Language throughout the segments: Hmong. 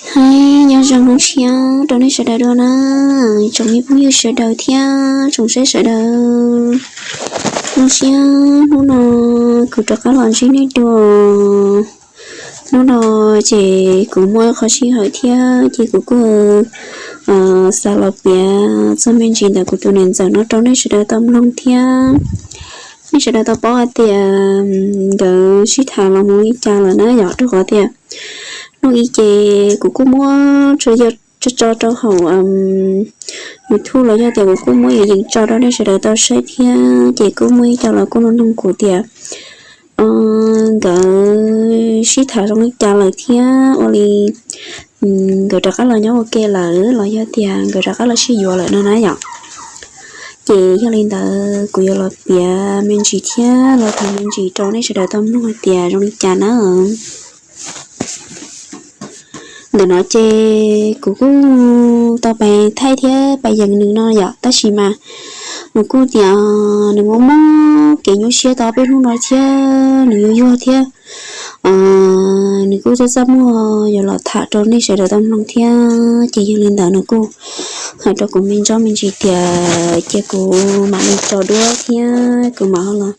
Hais nyob zoo hnub tshiab rau nej sawv daws dua na, tsoom me phooj ywg sawv daws thiab tsoom saib sawv daws. Zoo siab hnub no kuv rov qab los ntsib nej dua. Hnub no ces kuv muaj qhov sij hawm thiab ces kuv kuj xav los piav txog me ntsis ntawm kuv tus niam ntxawm no rau nej sawv daws tau mloog thiab nej sawv daws tau paub hais tias nkawd sib tham los mus li cas lawm na yom, rau qhov tias hnub ib ces kuv kuj muab tso rau hauv YouTube los yog tias kuv kuj muab yeej tso rau nej sawv daws tau saib thiab ces kuj muaj ib co los kuj nug nug kuv tias nkawd sib tham zoo li cas lawm thiab ua li nkawd rov qab los nyob ua ke lawm los yog tias nkawd rov qab los sib yuav lawm no na yom. Ces yog li ntawd kuv yuav los piav me ntsis thiab los tham me ntsis rau nej sawv daws tau mloog hais tias zoo li cas na. Ntawm no ces kuv kuj tau pais thaij thiab pais yees nws no yom, tab sis mas nws kuj tias nws muaj muaj kev nyuaj siab tau peb hnub no thiab nws yuag yuag thiab nws kuj txaj txaj muag yuav los tham rau nej sawv daws tau mloog thiab ces yog li ntawd nws kuj hais rau kuv me ntsis me ntsis tias cia kuv mam li tso duab thiab kuv mam los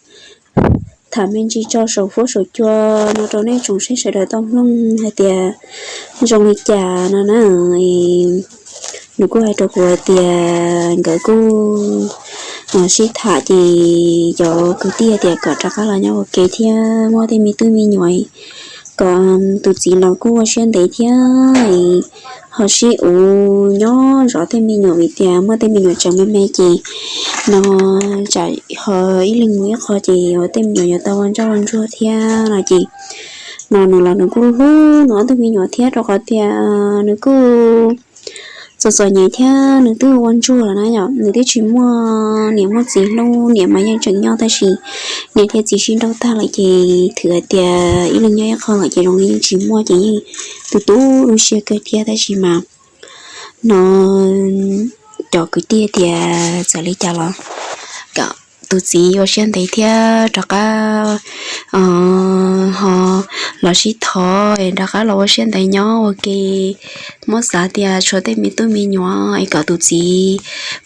tham me ntsis tso saum fuab saum cua no rau nej tsoom saib sawv daws tau mloog hais tias zoo li cas no na. Nws kuj hais rau kuv hais tias nkawd kuj sib tham ces cov kwv tij hais tias kom rov qab los nyob ua ke thiab muaj tej me tub me nyuam, kom tus txiv los kuj ua siab ntev thiab ho sib uv nyob zov tej me nyuam vim tias muaj tej me nyuam tseem me me ces no tsam ho ib leeg mus ib qho ces tej me nyuam yuav tau ua ntsoj ua ntsuag thiab no ces no nws los nws kuj hlub nws ob tug me nyuam thiab rau qhov tias nws kuj txom txom nyem thiab nws twb ua ntsuag lawm na yom, nws twb tsis muaj niam muaj txiv hlub, niam mas yeej tseem nyob tab sis niam thiab txiv sib nrauj tag lawm ces thwm hais tias ib leeg nyob ib qho lawm ces zoo li yeej tsis muaj ces yeej tu tu lub siab kawg thiab tab sis mas no cov kwv tij tias txawm li cas los kom tus txiv ua siab ntev thiab rov qab ho los sib thov rov qab los ua siab ntev nyob ua ke, muab xav tias tshuav tej me tub me nyuam es kom tus txiv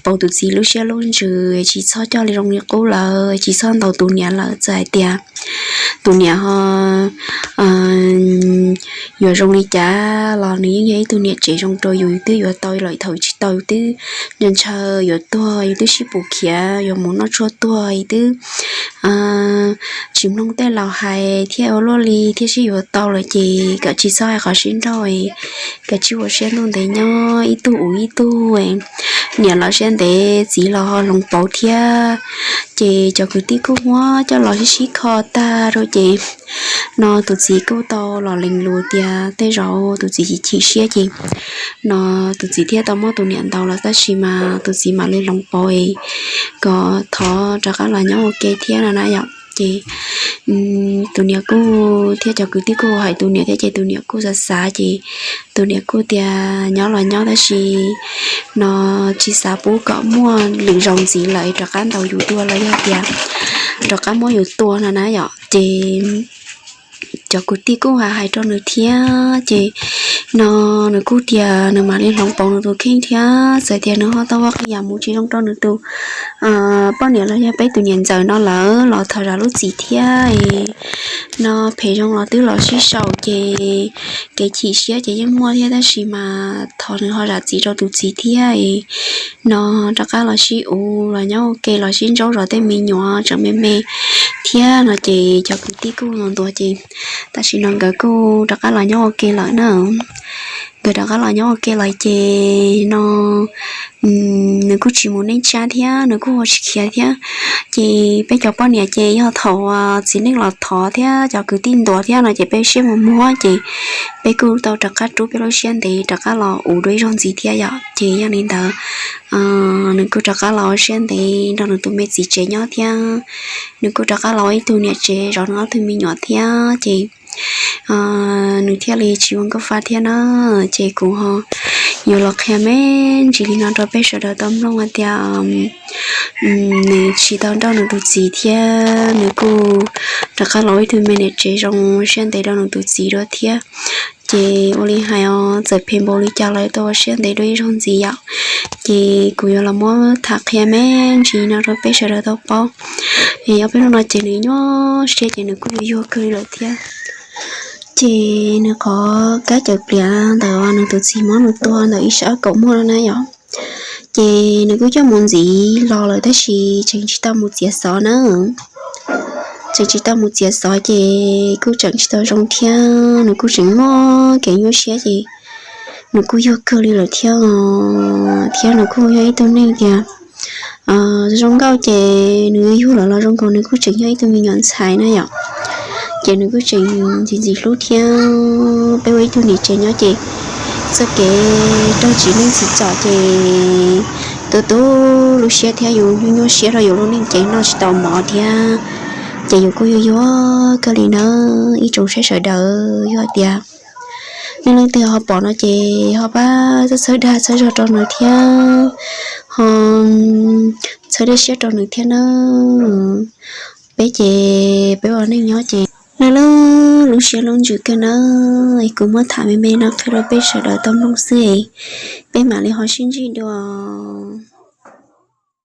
pauv tus txiv lub siab lub ntsws tsis txhob coj li zoo li qub lawm, tsis txhob ntaus tus niam lawm, txawm hais tias tus niam ho yuav zoo li cas los nws yeej yog ib tug niam tsev zoo rau yus, yus twb yuav tau lawm, thaum tsis tau yus twb ntshaw ntshaw yuav tuag, yus twb sib pus khiav yuav mus noj tshuaj tuag, yus twb tsis mloog tej laus hais thiab ua luaj li thiab sib yuav tau lawm ces kom tsis txhob hais qhov sib nrauj, kom tsis ua siab ntuj ntev nyob ib tug uv ib tug, niam los siab ntev txiv los ho hloov pauv thiab. Ces cov kwv tij kuj muab coj los sib sib kho tag rau ces no tus txiv kuj tau los lees lus tias tej zaum tus txiv chim chim siab ces no tus txiv thiaj tau muab tus niam ntaus los tab sis mas tus txiv mam li hloov pauv kom thov rov qab los nyob ua ke thiab no na yom. Ces tus niam kuj thiab cov kwv tij kuj hais tus niam thiab ces tus niam kuj xav xav ces tus niam kuj tias nyob los nyob tab sis no tsis xav pub kom muaj lwm zaus ntxiv lawm rov qab ntaus yus dua los yog tias rov qab muab yus tua no na yom. Ces cov kwv tij kuj hais hais rau nws thiab ces no nws kuj tias nws mam li hloov pauv nws tus kheej thiab txawm tias nws ho tau ua qee yam mus tsis zoo rau nws tus poj niam los yog peb tus niam ntxawm no lawm los thov zam lub txim thiab no phem zoo los twb los sib sau ces kev chim siab ces yeej muaj thiab tab sis mas thov nws ho zam txim rau tus txiv thiab no rov qab los sib uv los nyob ua ke los sib ntsaub zov tej me nyuam tseem me me thiab no ces cov kwv tij kuj ntuas ces tam sim no nkawd kuj rov qab los nyob ua ke lawm na. Nkawd rov qab los nyob ua ke lawm ces no nws kuj tsis mus neej tsab thiab nws kuj ua tsis khiav thiab. Ces peb cov poj niam ces yog thaum txiv neej los thov thiab cov kwv tij ntuas thiab no ces peb siab mus muab ces peb kuj tau rov qab rub peb lub siab ntev rov qab los uv dua ib zaug ntxiv thiab yom. Ces yog li ntawd nws kuj rov qab los ua siab ntev nrog nws tus me txiv tsev nyob thiab nws kuj rov qab los ua ib tug niam tsev zov nws ob tug me nyuam thiab ces nws thiaj li tsis ua nkauj fa thiab na. Ces kuv ho yuav los qhia me ntsis li no rau peb sawv daws tau mloog hais tias nws tsis tau nrauj nws tus txiv thiab nws kuj rov qab los ua ib tug me niam tsev zoo siab ntev rau nws tus txiv dua thiab. Ces ua li hais os, txawm phem npaum li cas los tau ua siab ntev dua ib zaug ntxiv yom. Ces kuv yuav los muab tham qhia me ntsis no rau peb sawv daws tau paub. Es ob peb hnub no ces nws nyuaj siab ces nws kuj yuag kawg li lawm thiab. Ces nws qhov kab cawm pliav ntawm nws tus txiv muab nws tua ntawm ib sab kaum muag no na yom. Ces nws kuj coj mus ntxiv los lawm tab sis tseem tsis tau mus txiav xov na. Tseem tsis tau mus txiav xov ces kuj tseem tsis tau zoo thiab, nws kuj tseem muaj kev nyuaj siab ces nws kuj yuag kawg li lawm thiab. Thiab nws kuj yog ib tug neeg tias zoo nkauj ces nws yuag yuag lawm los zoo nkaus nws kuj tseem yog ib tug me nyuam ntxhais na yom. Ces nws kuj tseem ntxim ntxim hlub thiab. Peb ua ib tug niam tsev nyob ces txoj kev raug tsim neej tsim txom ces tu tu lub siab thiab yus nyuaj nyuaj siab rau yus lub neej ces noj tsis tau mov thiab. Ces yus kuj yuag yuag kawg li nawb ib tsoom saib sawv daws. Yog tias nej leej twg ho pom no ces ho pab txhawb dag txhawb zog rau nws thiab, ho txhawb dag siab rau nws thiab nawb. Peb ces peb ua neej nyob ces lub lub siab lub ntsws kawg nawb. Kuv muab tham me me no qhia rau peb sawv daws tau mloog xwb, peb mam li ho sib ntsib dua.